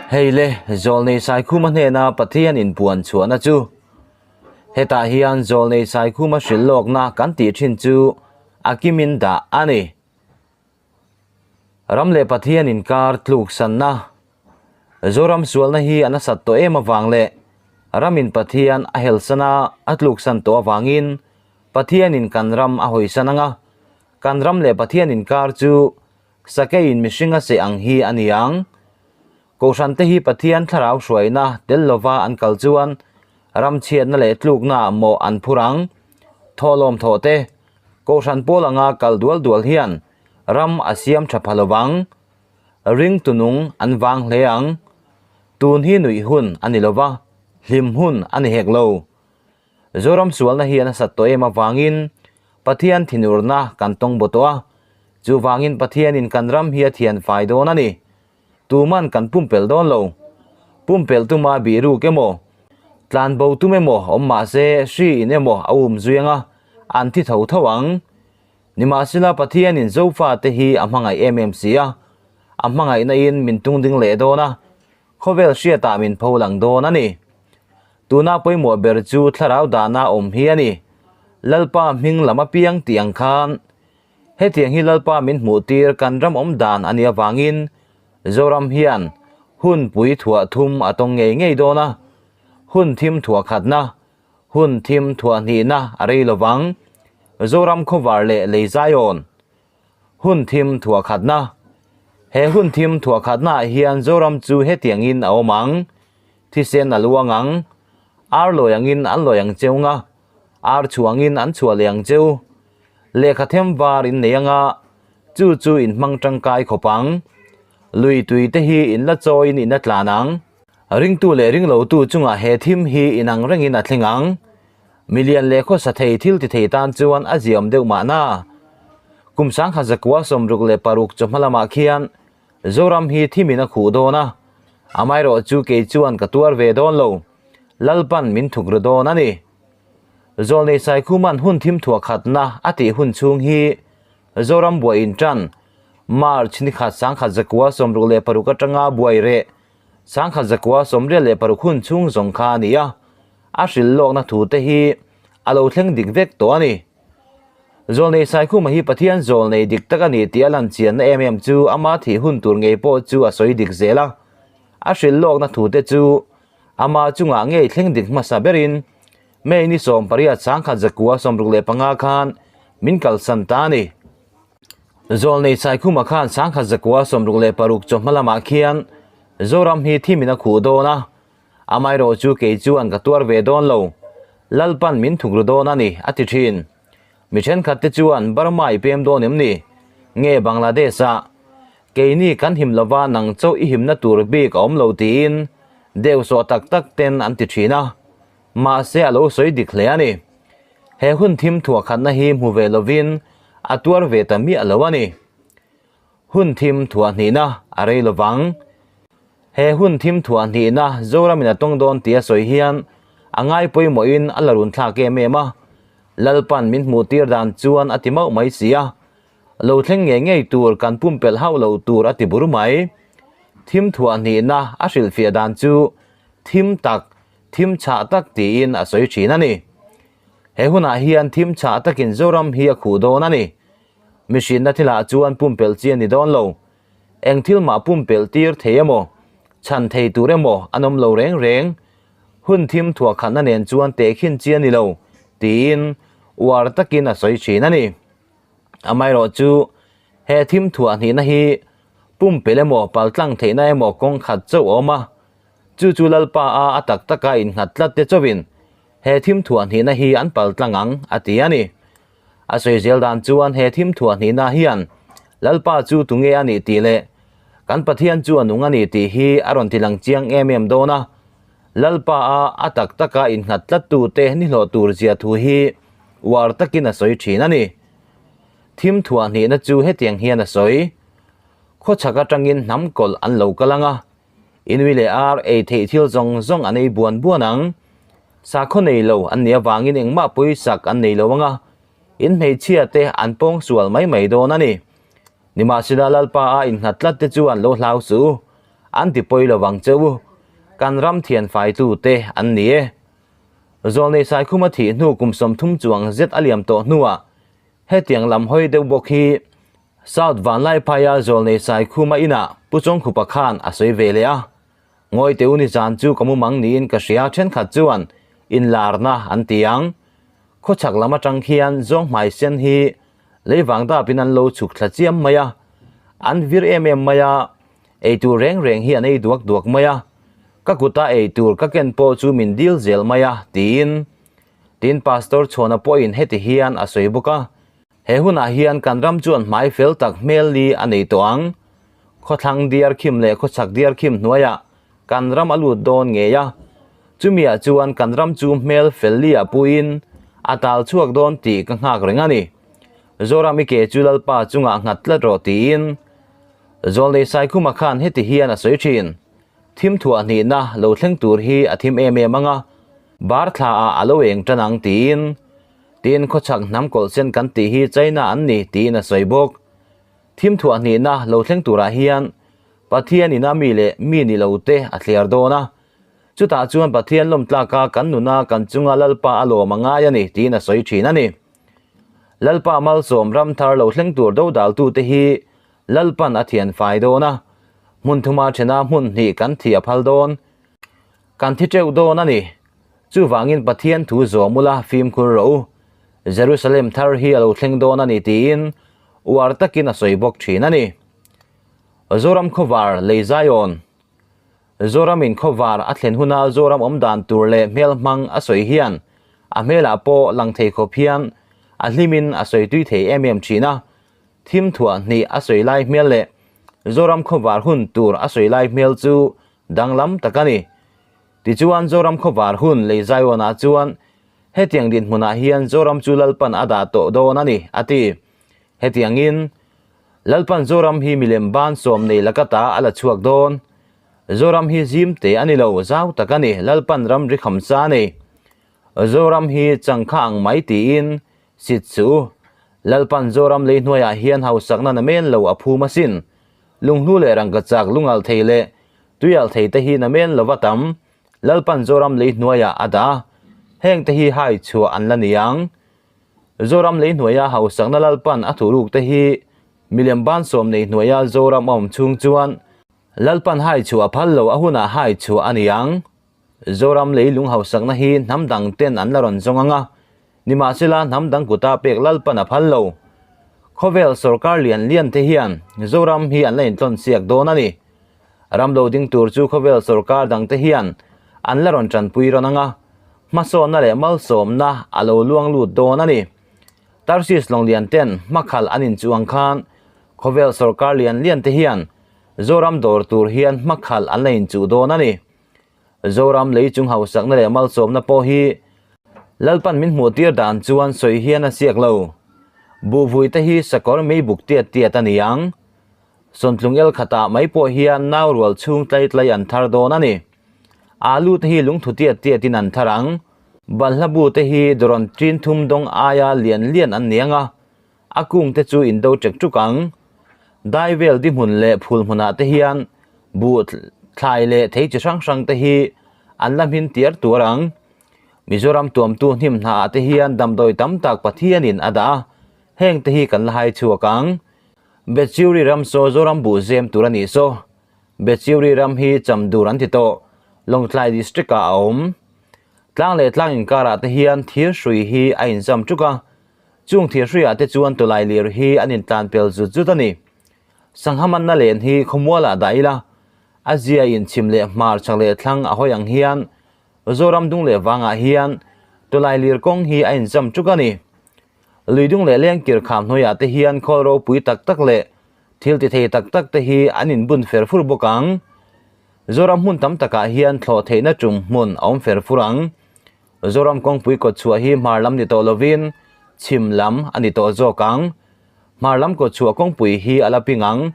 Hei le, Zawlnei Saikhuma hnena Pathian inpuan chhuahna chu hetah hian Zawlnei Saikhuma hrilh lawkna kan tih thin chu a kimin dah a ni. Ram leh Pathian inkar tluksanna Zoram sualna hi a nasat tawh em avang leh ramin Pathian a helsan a, a tluksan tawh avangin Pathianin kan ram a hawisan ang a, kan ram leh Pathian inkar chu sakeiin mihring a seh ang hi a ni ang. Kohhrante hi Pathian thlarau hruaina tel lova an kal chuan ram chhiatna leh tluknaah mawh an phur ang. Thawhlawm thawh te, Kohhran pawl anga kal dual dual hian ram a siam tha pha lovang. Ring tunung an vang hle ang. Tun hi nuih hun a ni lova, hlim hun a ni hek lo. Zoram sualna hi a nasat tawh em avangin Pathian thinurna kan tawng baw tawh a, chuvangin Pathianin kan ram hi a thian fai dawn a ni. Tuman kan pumpelh dawn lo. Pumpelh tuma bihruk emaw, tlanbo tum emaw awm mah se hri in emaw a um zui anga an thi tho tho ang. Nimahsela Pathianin Zofate hi a hmangaih em em si a, a hmangaihna in min tungding leh dawn a, khawvel hriatah min pho lang dawn a ni. Tuna pawimawh ber chu thlarau dahna awm hi a ni. Lalpa hming lam apiang tih ang khan hetiang hi Lalpa min hmuh tir kan ram awm dan a nih avangin Zoram hian hun pui thuah thum a tawng ngei ngei dawn a, hun thim thuah khatna, hun thim thuah hnihna a rei lovang. Zoram khawvar leh lei zaiawn hun thim thuah khatna. He hun thim thuah khatnaah hian Zoram chu hetiangin a awm ang, thisen a luang ang, ar lawi angin an lawi ang cheu nga, ar chhuangin an chhuah leh ang cheu. Lehkha them var in nei anga, chu chu in hmang tangkai khawp ang. Lui tui te hi in la chawiin in la tlan ang. Ringtu leh ringlotu chungah he thim hi inang rengin a thleng ang. Milian leh khawsa thei thil ti thei tan chuan a ziaawm deuh mahna. Kum sangkhat zakua 66 chawhma lamah khian Zoram hi thimin a khuh dawn a, amaherawh chu kei chuan ka tuar ve dawn lo, Lalpan min thuk ru dawn a ni. Zawlnei Saikhuman hun thim thuah khatna a tih hun chhung hi Zoram buai intan March ni khat 1966 atanga buai reh 1986 hun chhung zawng kha a ni a, a hrilh lawkna thu te hi a lo thleng dik vek tawh a ni. Zawlnei Saikhuma hi Pathian zawlnei dik tak a ni tih a lan chianna em em chu ama thih hun tur ngei pawh chu a sawi dik zel a, a hrilh lawkna thu te chu ama chungah ngei thleng dik hmasa berin May ni 18 1965 khan min kalsan ta a ni. Zawlnei Saikhuma khan 1966 chawhma lamah khian Zoram hi thimin a khuh dawn a, amaherawh chu kei chuan ka tuar ve dawn lo, Lalpan min thuk ru dawn a ni, a ti thin. Mi thenkhat te chuan Burma i pem dawn em ni? Nge Bangladesh ah? Keini kan him lova nang chauh i himna tur bik a awm lo tiin deuhsawh tak tak ten an ti thin a, mahse a lo sawi dik hle a ni. He hun thim thuah khatna hi hmu ve lovin a tuar ve ta miah lo a ni. Hun thim thuah hnihna a rei lovang. He hun thim thuah hnihna Zoramin a tawng dawn tih a sawi hian a ngai pawimawhin a la run thlak em em a. Lalpan min hmuh tir dan chuan a ti mauh mai si a. Lo thleng ngei ngei tur kan pumpelh hauh lo tur a ti bur mai. Thim thuah hnihna a hrilhfiah dan chu thim tak, thim chhah tak tiin a sawi thin a ni. He hunah hian thim chhah takin Zoram hi a khuh dawn a ni. Mihrinna thilah chuan pumpelh chi a ni dawn lo. Eng thil mah pumpelh tir thei emaw, chhan thei tur emaw an awm lo reng reng. Hun thim thuah khatna nen chuan tehkhin chi a ni lo, tiin uar takin a sawi thin a ni. Amaherawh chu he thim thuah hnihna hi pumpelh emaw, paltlang theihna emaw kawng khat chauh a awm a. Chu chu Lalpa a a tak taka innghat tlat te chauhin he thim thuah hnihna hi an paltlang ang, a ti a ni. A sawi zel dan chuan he thim thuah hnihna hian Lalpa chu tunge a nih tih leh kan Pathian chu a nung a ni tih hi a rawn tilang chiang em em dawn a. Lalpa a a tak taka innghat tlattute ni hlawh tur zia thu hi uar takin a sawi thin a ni. Thim thuah hnihna chu hetiang hian a sawi, Khawchhak atangin hnam kawlh an lo kal ang a, Inui leh ar ei theih thil zawng zawng an ei buan buan ang. Sakhaw nei lo an nih avangin engmah pawisak an nei lo ang a, in hmeichhia te an pawng sual mai mai dawn a ni. Nimahsela Lalpa a innghat tlat te chuan lo hlau suh u. An ti pawi lo vang che u. Kan ram thian faitute an ni e. Zawlnei Saikhuma thih hnu kum 30 chuang zet a liam tawh hnuah hetiang lam hawi deuh bawk hi South Vanlaiphaia Zawlnei Saikhuma inah Pu Chawngkhupa khan a sawi ve leh a. Ngawi teh u ni zan chu ka mumang niin ka hria thenkhat chuan inlarna an ti ang. Khawchhak lam atang khian zawng hmai sen hi lei vang dapin an lo chhuk thla chiam mai a, an vir em em mai a, eitur reng reng hi an ei duak duak mai a, ka kuta eitur ka ken pawh chu min dil zel mai a tiin Tin Pastor Chhuana pawhin heti hian a sawi bawk a. He hunah hian kan ram chuan hmai fel tak hmel li a nei tawh ang. Khawthlang diar khim leh khawchhak diar khim hnuaiah kan ram a lut dawn ngei a. Chumiah chuan kan ram chu hmel fel li ah puiin a tal chhuak dawn tih ka nghak reng a ni. Zoram i ke chu Lalpa chungah nghat tlat rawh tiin Zawlnei Saikhuma khan heti hian a sawi thin. Thim thuah hnihna lo thleng tur hi a thim em em ang a, bar thla ah a lo eng tan ang tiin Tin, khawchhak hnam kawlh sen kan tih hi China an ni tiin a sawi bawk. Thim thuah hnihna lo thleng turah hian Pathian ina mi leh mi ni lo te a thliar dawn a. Chutah chuan Pathian lawm tlaka kan nuna kan chunga Lalpa a lawm a ngai a ni tiin a sawi thin a ni. Lalpa malsawm ram thar lo thleng tur dodaltute hi Lalpan a thian fai dawn a, hmun thuma thena hmun hnih kan thi a phal dawn. Kan thi teuh dawn a ni. Chuvangin Pathian thu zawm ula fimkhur rawh u. Jerusalem thar hi a lo thleng dawn a ni tiin uar takin a sawi bawk thin a ni. Zoram khawvar lei Zion Zoramin khawvar a thlen huna Zoram awm dan tur leh hmel hmang a sawi hian a hmelah pawh lang thei khawp hian a hlimin a sawi tui thei em em thin a. Thim thuah hnih a sawi lai hmel leh Zoram khawvar hun tur a sawi lai hmel chu danglam tak a ni. Tichuan Zoram khawvar hun lei Zion-ah chuan hetiang dinhmunah hian Zoram chu Lalpan a dah tawh dawn a ni, a ti. Hetiangin, Lalpan Zoram hi milem ban sawm nei laka ta a la chhuak dawn. Zoram hi zim te a ni lo, zau tak a ni, Lalpan ram ri kham sa a nei. Zoram hi changkha ang mai tiin sit chu Lalpan Zoram lei hnuaiah hian hausakna namen lo a phum asin. Lunghlu leh rangkachak lungal thei leh tuial thei te hi namen lova tam Lalpan Zoram lei hnuaiah a dah a, heng te hi hai chhuah an la ni ang. Zoram lei hnuaia hausakna Lalpan a thuruk te hi milem ban sawm nei hnuaia Zoram a awm chhung chuan Lalpan hai chhuah a phal lo a hunah hai chhuah a ni ang. Zoram lei lung hausakna hi hnam dang ten an la rawn zawng ang a, nimahsela hnam dang kuta pek Lalpan a phal lo. Khawvel sorkar lian lian te hian Zoram hi an la intlawn siak dawn a ni. Ram lo ding tur chu khawvel sorkar dang te hian an la rawn tanpui rawn ang a, hmasawnna leh malsawmna a lo luang lut dawn a ni. Tarsis lawng lian ten hmakhalh an inchuh ang khan khawvel sorkar lian lian te hian Zoram dawr tur hian hmakhalh an la inchuh dawn a ni. Zoram lei chung hausakna leh malsawmna pawh hi Lalpan min hmuh tir dan chuan sawi hian a siak lo. Buhvui te hi sakawr mei buk tiat tiat a ni ang. Sawntlung el khatah mai pawh hian nau rual chhung tlai tlai an thar dawn a ni. Alu te hi lungthu tiat tiatin an thar ang. Balhla bu te hi dawrawn tin thum dawng aia lian lian an ni ang a, A kung te chu in do ṭek ṭuk ang. Dai vel di hmun leh phul hmunah te hian buh thlai leh thei chi hrang hrang te hi an la hmin tiar tuar ang. Mizoram tuamtu hnim hnaah te hian damdawi tam tak Pathianin a dah a, heng te hi kan la hai chhuak ang. Bechiuri ram saw Zoram buh zem tur a nih saw. Bechiuri ram hi Chamdur an ti tawh, Lawngtlai District ah a awm. Tlang leh tlang inkarah te hian thir hrui hi a inzam ṭuk a, Chung thirhruiah te chuan tawlai lir hi an intlan pel zut zut a ni. Sangha manna len hi khawmualah dah ila, a ziain chhim leh hmar chak leh thlang a hawi ang hian Zoram dung leh vangah hian tawlai lir kawng hi a inzam ṭuk a ni. Lui dung leh lengkir kham hnuaiah te hian khawl ropui tak tak leh thil ti thei tak tak te hi an inbun fer fur bawk ang. Zoram hmun tam takah hian thlawh theihna ṭum hmun a awm fer fur ang. Zoram kawngpui kawtchhuah hi hmar lam ni tawh lovin chhim lam a ni tawh zawk ang. Hmar lam kawtchhuah kawngpui hi a la ping ang.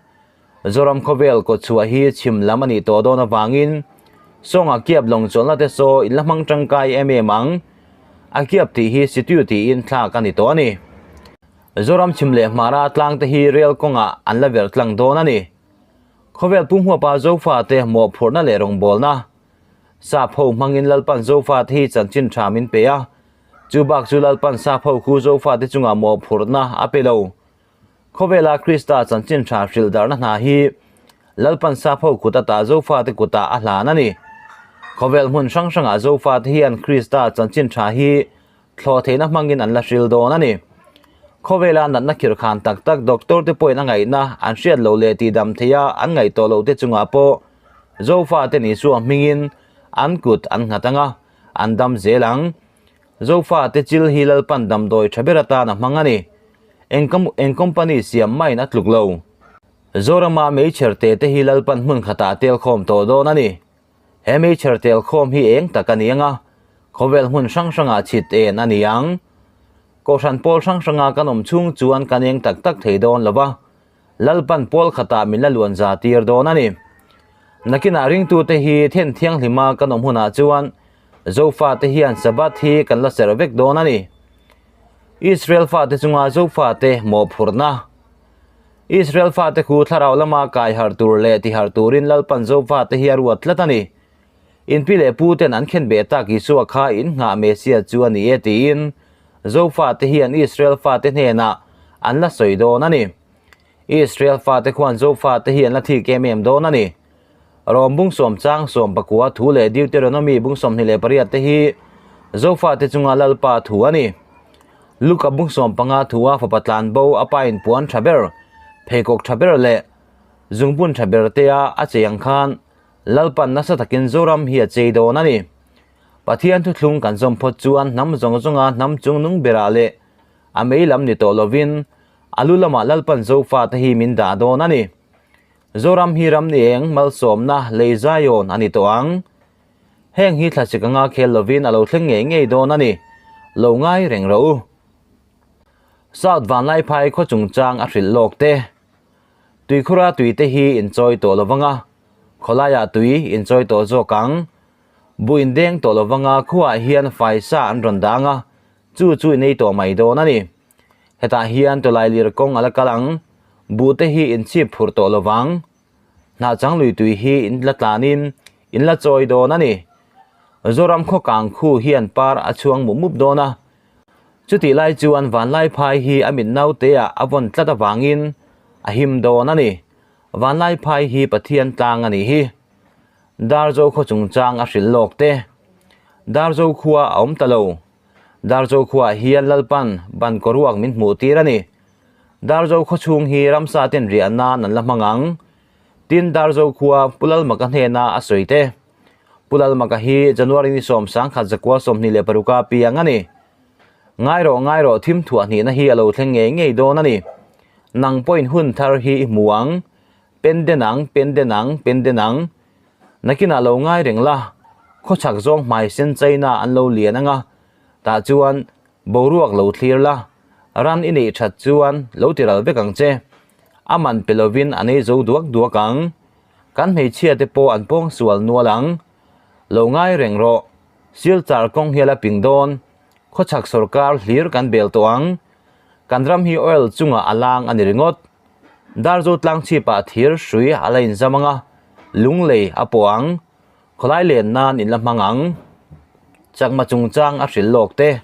Zoram khawvel kawtchhuah hi chhim lam a nih tawh dawn avangin Sawngah kiap lawng chawlhna te saw in la hmang tangkai em em ang. A kiap tih hi situ tiin thlak a ni tawh a ni. Zoram chhim leh hmara tlang te hi rel kawngah an la verh tlang dawn a ni. Khawvel pumhuapa Zofate mawhphurhna leh rawngbawlna Sap ho hmangin Lalpan Zofate hi chanchin tha min pe a, chu bak chu Lalpan Sap ho khu Zofate chungah mawhphurhna a pe lo. Khawvela Krista chanchin tha hrilh darhna hna hi Lalpan Sap ho kut ata Zofate kutah a hlan a ni. Khawvel hmun hrang hrangah Zofate hian Krista chanchin tha hi thlawh theihna hmangin an la hril dawn a ni. Khawvela natna khirhkhan tak tak doctor te pawhin a ngaihna an hriat loh leh tihdam theiha an ngaih tawh loh te chungah pawh Zofate Isua hmingin an kut an nghat ang a, an dam zel ang. Zofate chil hi Lalpan damdawi tha ber atan a hmang a ni. Eng eng company siam mahin a tluk lo. Zorama meichher te te hi Lalpan hmun khatah a tel khawm tawh dawn a ni. He meichher tel khawm hi eng tak a ni ang a, khawvel hmun hrang hrangah chhit en a ni ang. Kohhran pawl hrang hranga kan awm chhung chuan kan eng tak tak thei dawn lo va, Lalpan pawl khatah min la luan za tir dawn a ni. Nakinah ringtute hi then thianghlima kan awm hunah chuan Zofate hian Sabbath hi kan la serh vek dawn a ni. Israel fate chunga Zofate mawhphurhna. Israel fate khu thlarau lama kai harh tur leh ti harh turin Lalpan Zofate hi a ruat tlat a ni. In pi leh pu ten an khen beh tak Isua kha in nghah Messiah chu a ni e tiin Zofate hian Israel fate hnenah an la sawi dawn a ni. Israel fate khuan Zofate hi an la thik em em dawn a ni. Rom bung sawm chang 19 thu leh Deuteronomy bung 28 te hi Zofate chunga Lalpa thu a ni. Luka bung 15 thua fapa tlan bo a pa in puan tha ber, pheikhawk tha ber leh zungbun tha ber tea a chei ang khan Lalpan nasa takin Zoram hi a chei dawn a ni. Pathian thuthlung kan zawm phawt chuan hnam zawng zawnga hnam chung nung berah leh a mei lam ni tawh lovin a lu lamah Lalpan Zofate hi min dah dawn a ni. Zoram hi ram ni eng malsawmna lei Zion a ni tawh ang. Heng hi thlasik anga khel lovin a lo thleng ngei ngei dawn a ni. Lo ngai reng rawh u. South Vanlaiphai khaw chungchang a hrilh lawk te. Tuikhura tui te hi in chawi tawh lo vang a, khawlaiah tui in chawi tawh zawk ang. Buh in deng tawh lo vang a, khuaah hian faisa an rawn dang a, chu chu in ei tawh mai dawn a ni. Hetah hian tawlailir kawng a la kal ang, buh te hi in chhip phurh tawh lo vang. Hnahchang lui tui hi in la tlanin in la chawi dawn a ni. Zoram khaw kang khu hian par a chhuang mup mup dawn a, Chutih lai chuan Vanlaiphai hi a mit nauteah a vawn tlat avangin a him dawn a ni. Vanlaiphai hi Pathian tlang a nih hi. Darzo khaw chungchang a hrilh lawk te. Darzo khua a awm ta lo. Darzo khuaah hian Lalpan ban kawruak min hmuh tir a ni. Darzo khaw chhung hi ramsa ten riah nan an la hmang ang. Tin Darzo khua Pu Lalmaka hnena a sawi te. Pu Lalmaka hi January ni 11 26 a piang a ni. Ngai rawh ngai rawh thim thuah hnihna hi a lo thleng ngei ngei dawn a ni. Nang pawhin hun thar hi i hmu ang. Pen den ang, pen den ang, pen den ang. Nakinah lo ngai reng la, khawchhak zawng hmai sen China an lo lian ang a, tah chuan boruak lo thlir la, ran i neih that chuan lo ti ral vek ang che. A man pe lovin a nei zo duak duak ang. Kan hmeichhia te pawh an pawng sual nual ang. Lo ngai reng rawh. Silchar kawng hial a ping dawn. Khawchhak sawrkar hlir kan bel tawh ang. Kan ram hi oil chungah a lang a ni ringawt. Darzo tlang chhipah thir hrui a la inzam ang a, lunglei a pawh ang. Khawlai len nan in la hmang ang. Chakma chungchang a hrilh lawk te.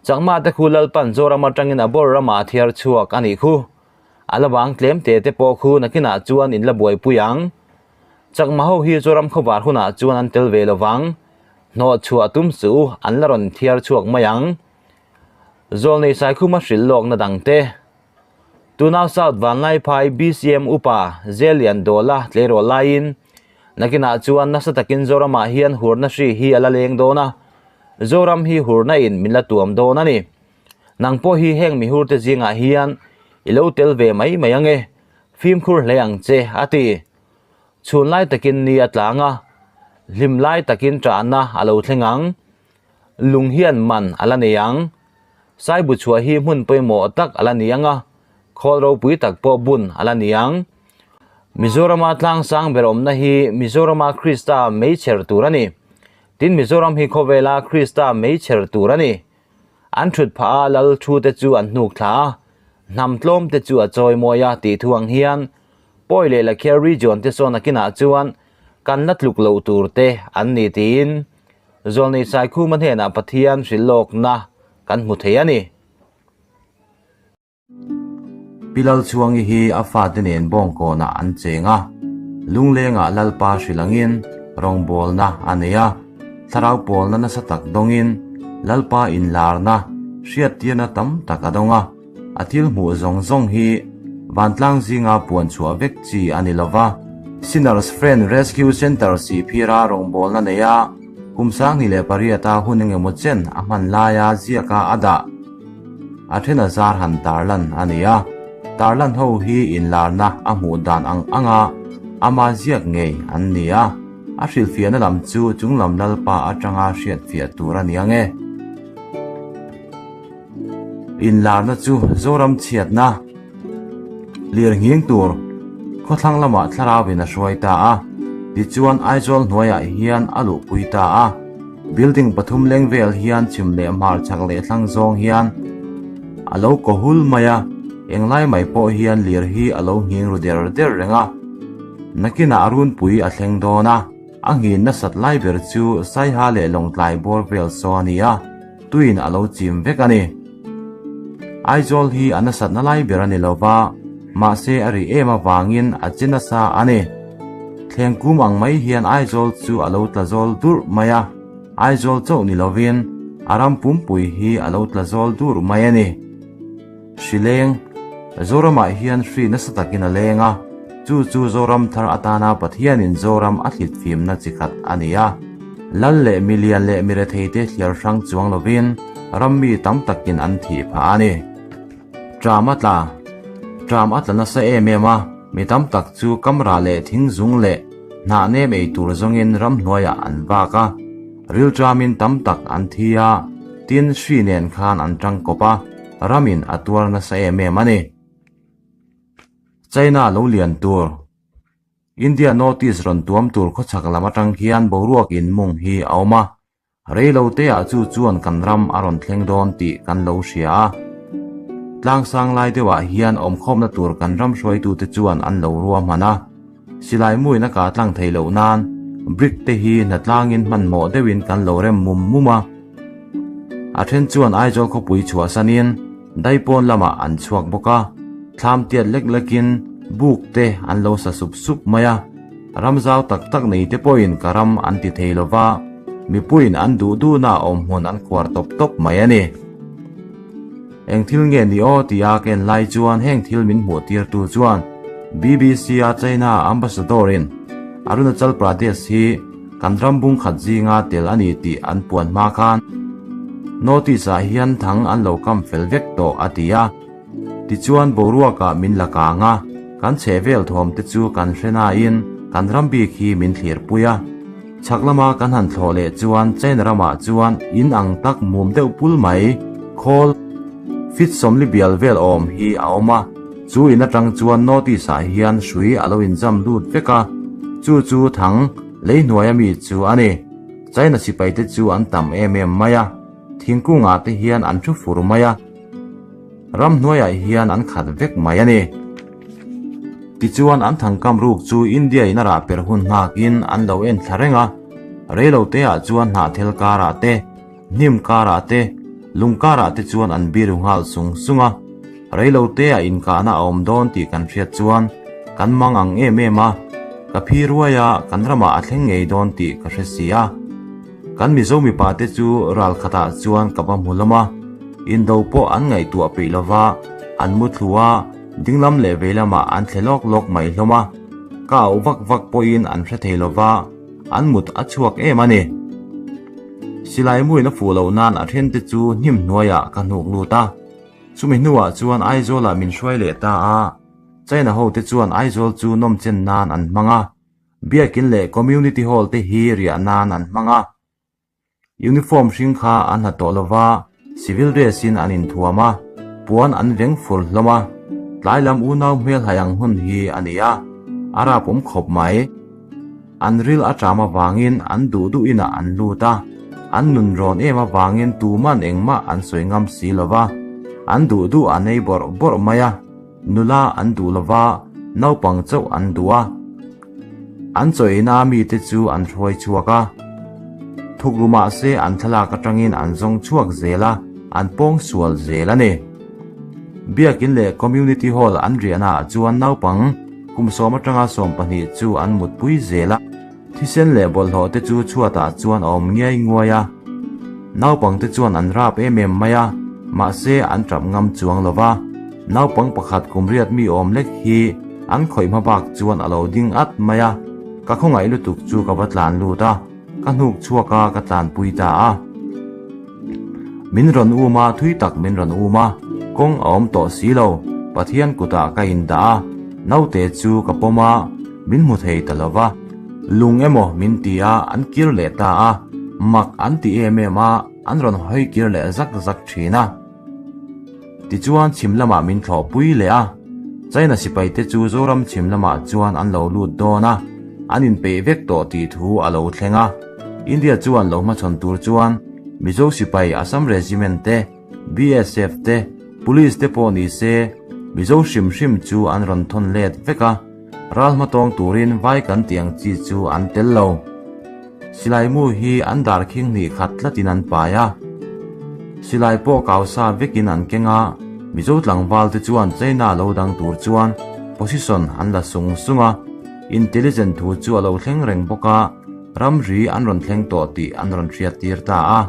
Chakma te khu Lalpan Zoram atangin a bawr ramah a thiar chhuak a nih khu. A la vang tlem te te pawh khu nakinah chuan in la buaipui ang. Chakma ho hi Zoram khawvar hunah chuan an tel ve lo vang. Hnawh chhuah tum suh u, an la rawn thiar chhuak mai ang. Zawlnei Saikhuma hrilh lawkna dang te. Tunau South Vanlaiphai BCM upa Zelian Dawla tleirawl laiin nakinah chuan nasa takin Zoramah hian hurna hri hi a la leng dawn a, Zoram hi hurna in min la tuam dawn a ni. Nang pawh hi heng mihurte zingah hian i lo tel ve mai mai ang e, fimkhur hle ang che, a ti. Chhun lai takin ni a tlang a, hlim lai takin ṭahna a lo thleng ang. Lung hian man a la nei ang. Saibu chhuah hi hmun pawimawh tak a la ni ang a, khawl ropui tak pawh bun a la ni ang. Mizorama tlang sang ber awmna hi Mizorama Krista meichher tur a ni. Tin Mizoram hi khawvela Krista meichher tur a ni. An thut phah a, lal thu te chu an hnuk thla a, hnam tlawm te chu a chawi mawi a tih thu ang hian. Pawi leh Lakhiar region te sawn nakinah chuan kan la tluk loh tur te an ni tiin Zawlnei Saikhuma hnenah Pathian hrilhlawkna kan hmu thei a ni. Pi Lalchhuangi hi a fate nen bawngkawnah an cheng a, lunglengah Lalpa hrilh angin rawngbawlna a nei a, thlarau pawlna nasa tak dawngin Lalpa inlarna hriattirna tam tak a dawng a, a thil hmuh zawng zawng hi vantlang zinga puan chhuah vek chi a ni lova. Sinners Friend Rescue Centre sihphira rawngbawlna nei a, kum 28 a hun engemaw chen a hman laia ziaka a dah. A then a zar han tarlan a ni a, tarlan ho hi inlarna a hmuh dan ang anga ama ziak ngei an ni a, a hrilhfiahna lam chu chunglam Lalpa atanga hriatfiah tur a ni ang e. Inlarna chu Zoram chhiatna lir nghing tur khawthlang lamah thlarauin a hruai ta a, tichuan Aizawl hnuaiah hian a luhpui ta a. Building pathum leng vel hian chhim leh hmar chak leh thlang zawng hian a lo kaw hul mai a, englai mai pawh hian lir hi a lo nghing ru der der reng a. Nakinah a runpui a thleng dawn a, a nghin nasat lai ber chu Saiha leh Lawngtlai bawr vel saw a ni a, tuin a lo chim vek a ni. Aizawl hi a nasatna lai ber a ni lo va, mahse a ri em avangin a che nasa a ni. Thleng kum ang mai hian Aizawl chu a lo tla zawl durh mai a, Aizawl chauh ni lovin a ram pumpui hi a lo tla zawl durh mai a ni. Hri leng, Zoramah hian hri nasa takin a leng a, chu chu Zoram thar atana Pathianin Zoram a thlit fimna chi khat a ni a. Lal leh milian leh miretheite thliar hrang chuang lovin ram mi tam takin an thih phah a ni. Tram a tla, Tram a tla nasa em em a, mi tam tak chu kamrah leh thingzung leh hnah nem ei tur zawngin ramhnuaiah an vak a, rilṭamin tam tak an thi a, tin hri nen khan an ṭangkawp a. Ramin a tuar nasa em em a ni. China lo lian tur, India North East rawn tuam tur khawchhak lam atang hian boruak in mung hi a awm a, rei lo te ah chu chuan kan ram a rawn thleng dawn tih kan lo hria a. Tlang sang lai deuh ah hian awmkhawmna tur kan ram hruaitute chuan an lo ruahman a. Silai muin a kah tlang thei loh nan brick te hi hnatlangin hmanhmawh deuhin kan lo rem mum mum a. A then chuan Aizawl khawpui chhuahsanin Daipawn lamah an chhuak bawk a, thlam tiat lek lekin buk te an lo sa sup sup mai a. Ram zau tak tak nei te pawhin ka ram an ti thei lo va, mipuiin an duh duhna awm hmun an khuar tawp tawp mai a ni. Eng thil nge ni aw tia ka en lai chuan heng thil min hmuh tirtu chuan BBC-a China Ambassador-in Arunachal Pradesh hi kan ram bung khat zinga tel a ni tih an puan hma khan notice-ah hian thang an lo kam fel vek tawh a ti a. Tichuan boruakah min la kang a, kan chhehvel thawm te chu kan hre nain kan ram bik hi min thlirpui a. Chhak lama kan han thlawh leh chuan China ramah chuan in ang tak mum deuh pul mai, khawl, fit sawmli bial vel awm hi a awm a, chu in atang chuan notice ah hian hrui a lo inzam lut vek a, chu chu thang lei hnuaia mi chu a ni. China sipai te chu an tam em em mai a, thingkung ah te hian an thu fur mai a. Ramhnuaiah hian an khat vek mai a ni. Tichuan an thangkam ruk chu India in a rah per hun nghakin an lo en thla reng a, reiloteah chuan hnahthel karah te, hnim karah te, lung karah te chuan an biru nghal sung sung a. Reiloteah inkahna a awm dawn tih kan hriat chuan kan mang ang em em a, ka phi ruai a, kan ramah a thleng ngei dawn tih ka hre si a. Kan Mizo mipa te chu ral khatah chuan ka va hmu hlawm a, indo pawh an ngaihtuah peih lova, an mu thlu a, dinglam leh veilamah an thle lawk lawk mai hlawm a, ka auh vak vak pawhin an hre thei lova, an mut a chhuak em a ni. Silai muin a fuh loh nan a then te chu hnim hnuaiah ka hnuk lut a, chumi hnuah chuan Aizawlah min hruai leh ta a, China ho te chuan Aizawl chu nawmchen nan an hmang a, Biakin leh Community Hall te hi riah nan an hmang a. Uniform hring kha an ha tawh lova, civil dress in an inthuam a, puan an veng fur hlawm a. Tlai lam unau hmelhai ang hun hi a ni a, a rap awm khawp mai. An ril a ṭam avangin an duh duh inah an lut a, an nun rawn em avangin tuman engmah an sawi ngam si lova, an duh duh an ei bawrh bawrh mai a. Nula an duh lova, Naupang chauh an duh a. An chawiina mite chu an hruai chhuak a. Thukru mahse an thlalak atangin an zawng chhuak zel a, an pawng sual zel a ni. Biakin leh Community Hall an riahnaah chuan naupang kum sawm atanga 12 chu an mutpui zel a. Thisen leh bawlhhlawh te chu chhuatah chuan a awm ngiai nguai a. Naupang te chuan an rap em em mai a, mahse an tap ngam chuang lo va. Naupang pakhat kum riat mi awm lek hi an khawih hma bak chuan a lo ding at mai a, ka khawngaih lutuk chu ka va tlan lut a, ka hnuk chhuak a ka tlanpui ta a. Min rawn um a, thui tak min rawn um a, kawng a awm tawh si lo, Pathian kutah ka indah a, naute chu ka pawm a, min hmu thei ta lo va. Lung emaw min ti a, an kir leh ta a, mak an ti em em a, an rawn hawi kir leh zak zak thin a. Tichuan chhim lamah min thlawhpui leh a, China sipaite chu Zoram chhim lamah chuan an lo lut dawn a, an inpeih vek tawh tih thu a lo thleng a. India chuan lo hmachhawn tur chuan Mizo sipai Assam Regiment te, BSF te, Police te pawh ni se Mizo hrim hrim chu an rawn thawn let vek a, ral hmatawng turin vai kan tih ang chi chu an tel lo. Silai mu hi an dar khing hnih khat tlatin an pai a. Silai pawh kau sa vekin an keng a, Mizo tlangval te chuan China lo dang tur chuan position an la sung sung a, intelligent thu chu a lo thleng reng bawk a, ramri an rawn thleng tawh tih an rawn hriat tir ta a.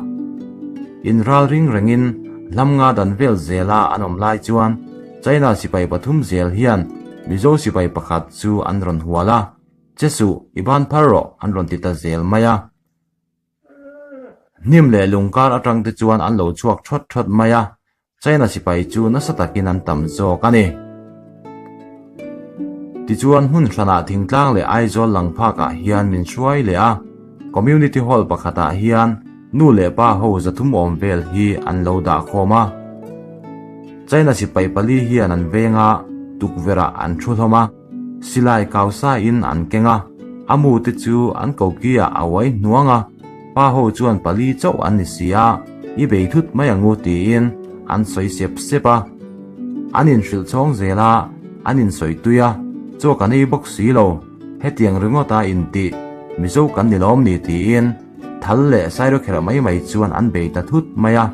In ral ring rengin hlam nga dan vel zela an awm lai chuan China sipai pathum zel hian Mizo sipai pakhat chu an rawn hual a. Che suh, i ban phar rawh, an rawn ti ta zel mai a. Hnim leh lung kar atang te chuan an lo chhuak thawt thawt mai a, China sipai chu nasa takin an tam zawk a ni. Tichuan hmun hranah thingtlang leh Aizawl lang phakah hian min hruai leh a, Community Hall pakhatah hian nu leh pa ho zathum awm vel hi an lo dah khawm a. China sipai pali hian an veng a, tukverhah an thu hlawm a. Silai kau sa in an keng a, a mu te chu an koki ah a uai hnuang a, pa ho chuan pali chauh an ni si a, i bei thut mai angu tiin an sawi sep sep a. An inhrilh chhawng zel a, an insawi tui a, chaw kan ei bawk si lo, hetiang ringawt a intih Mizo kan ni lawm ni tiin Thal leh Sairawkherh mai mai chuan an bei ta thut mai a.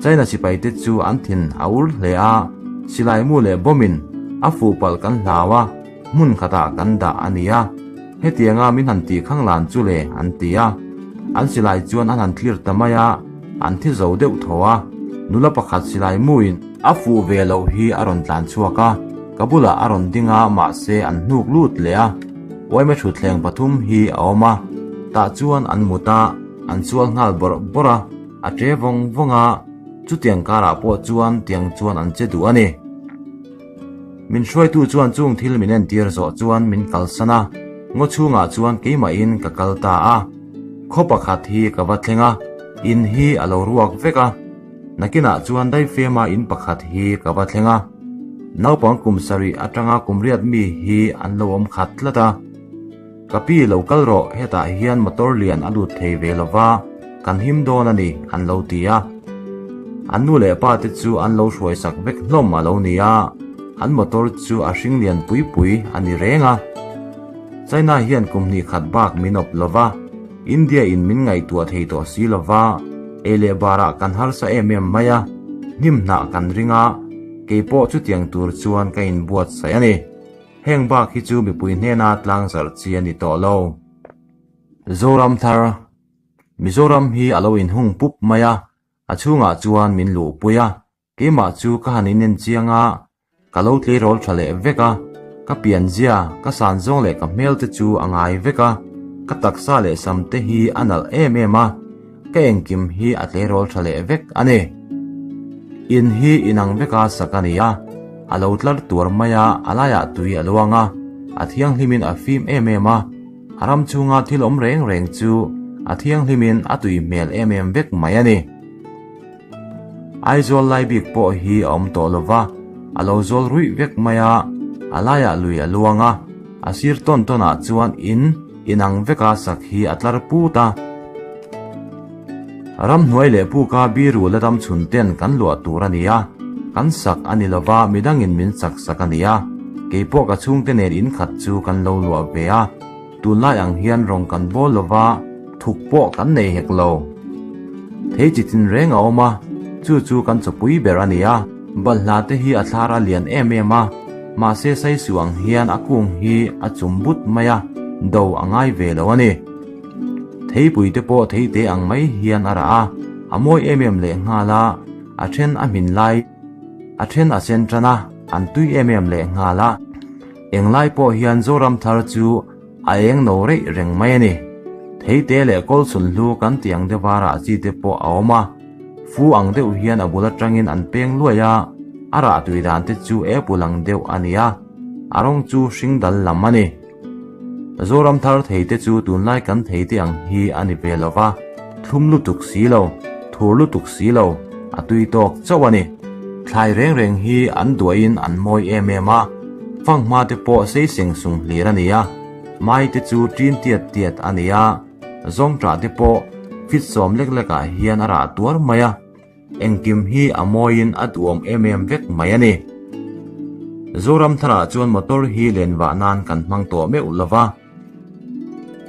China sipaite chu an thin a ur hle a, silai mu leh bomb-in a fuh palh kan hlau a, hmun khatah kan dah a ni a. Hetianga min han tih khang lan chu le an ti a. An silai chuan an han thlir ta mai a, an thi zo deuh tho a. Nula pakhat silai muin a fuh ve loh hi a rawn tlan chhuak a, ka bulah a rawn ding a, mahse an hnuk lut leh a. Uaime thutthleng pathum hi a awm a, tah chuan an mut a, an sual nghal bawrh bawrh a, a ṭe vawng vawng a, chutiang karah pawh chuan tiang chuan an che duh a ni. Min hruaitu chuan chung thil min entir zawh chuan min kalsan a, ngaw chhungah chuan keimahin ka kal ta a. Khaw pakhat hi ka va thleng a, in hi a lo ruak vek a. Nakinah chuan daifema in pakhat hi ka va thleng a. Naupang kum sarih atanga kum riat mi hi an lo awm khat tlat a. Ka pi lo kal rawh hetah hian motor lian a lut thei ve lo va, kan him dawn a ni an lo ti a. An nu leh pa te chu an lo hruai sak vek hlawm a lo ni a, an motor chu a hring lian pui pui a ni reng a. China hian kum hnih khat bak min awp lo va, India in min ngaihtuah thei tawh si lo va, ei leh barah kan harsa em em mai a, hnim hnah kan ring a, kei pawh chutiang tur chuan ka inbuatsaih a ni. Heng bak hi chu mipui hnena tlangzarh chi a ni tawh lo. Zoram thar, Mizoram hi a lo inhung pup mai a, a chhungah chuan min luhpui a, Keimah chu ka han inen chiang a, ka lo tleirawl tha leh vek a, ka pianzia, ka san zawng leh ka hmel te chu a ngai vek a, ka taksa leh sam te hi a nalh em em a, ka engkim hi a tleirawl tha leh vek a ni. In hi inang veka sak a ni a, a lo tlar tuar mai a, a laiah tui a luang a, a thianghlimin a fim em em a, a ram chhunga thil awm reng reng chu a thianghlimin a tui hmel em em vek mai a ni. Aizawl lai bik pawh hi a awm tawh lova, a lo zawl ruih vek mai a, a laiah lui a luang a, a sir tawn tawnah chuan in inang veka sak hi a tlar put a. Ramhnuai leh puka biru la dam chhun ten kan luah tur a ni a, kan sak a ni lova midangin min sak sak a ni a. Kei pawh ka chhungte nen in khat chu kan lo luah ve a, tunlai ang hian rawng kan bawl lo va, thuk pawh kan nei hek lo. Thei chi tin reng a awm a, chu chu kan chawpui ber a ni a. Balhla te hi a thlar a lian em em a, mahse saisu ang hian a kung hi a chum but mai a, do a ngai ve lo a ni. Theipui te pawh theite ang mai hian a rah a, a mawi em em leh nghal a, a then a hmin lai, a then a sen tan a, an tui em em leh nghal a. Englai pawh hian Zoram thar chu a eng no reih reng mai a ni. Theite leh kawlchhun hlu kan tih ang deuha rah chi te pawh a awm a, fu ang deuh hian a bul atangin an peng luai a, a rah tui dan te chu apple ang deuh a ni a, a rawng chu hring dal lam a ni. Zoram thar thei te chu tunlai kan thei te ang hi a ni ve lo va, thlum lutuk si lo, thur lutuk si lo, a tui tawk chauh a ni. Thlai reng reng hi an duahin an mawi em em a, fanghma te pawh sei seng sung hlir a ni a, mai te chu ṭin tiat tiat a ni a, zawngṭah te pawh fit sawm lek lekah hian a rah tuar mai a. Engkim hi a mawiin a duhawm em em vek mai a ni. Zoram tharah chuan motor hi len vah nan kan hmang tawh meuh lo va.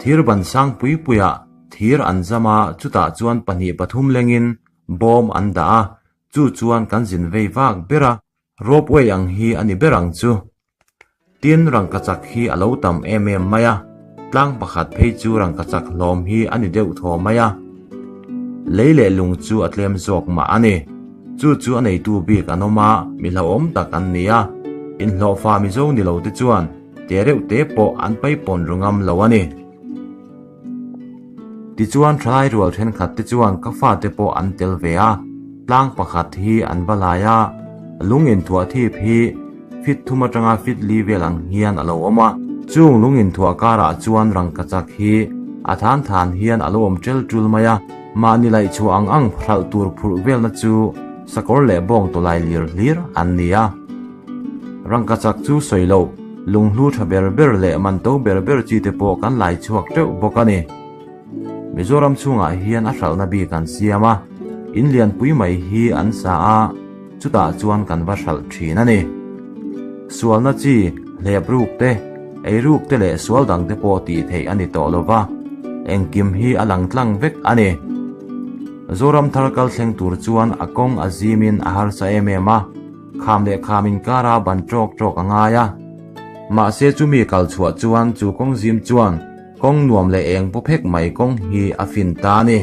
Thir ban sang pui puiah thir an zam a, chutah chuan pahnih pathum lengin bawm an dah a, chu chuan kan zin vei vak ber a. Ropeway ang hi a ni ber ang chu. Tin, rangkachak hi a lo tam em em mai a, tlang pakhat phei chu rangkachak hlawm hi a ni deuh thaw mai a. Lei leh lung chu a tlem zawk mah a ni. Chu chu a neitu bik an awm a, mi hlauhawm tak an ni a. Inhlawhfa Mizo ni lo te chuan te reuh te pawh an paipawn ru ngam lo a ni. Tichuan thalai rual thenkhat te chuan ka fate pawh an tel ve a, tlang pakhat hi an va lai a, lung inthuah thip hi fit thum atanga fit li vel ang hian a lo awm a. Chung lung inthuah karah chuan rangkachak hi a than than hian a lo awm tel tul mai a, mahni laih chhuah ang ang hralh tur phurh velna chu sakawr leh bawng tawlai lir hlir an ni a. Rangkachak chu sawi loh, lunghlu tha ber ber leh manto ber ber chi te pawh kan lai chhuak teuh bawk a ni. Mizoram chhungah hian a hralhna bik an siam a, in lianpui mai hi an sa a, chutah chuan kan va hralh thin a ni. Sualna chi, hlep ruk te, ei ruk te leh sual dang te pawh tih theih a ni tawh lo va, engkim hi a lang tlang vek a ni. Zoram thar kal thleng tur chuan a kawng a zimin a harsa em em a. Kham leh kham inkara ban ṭawk ṭawk a ngai a. Mahse chumi kal chhuah chuan chu kawng zim chuan kawng nuam leh eng paw phek mai kawng hi a fin ta a ni.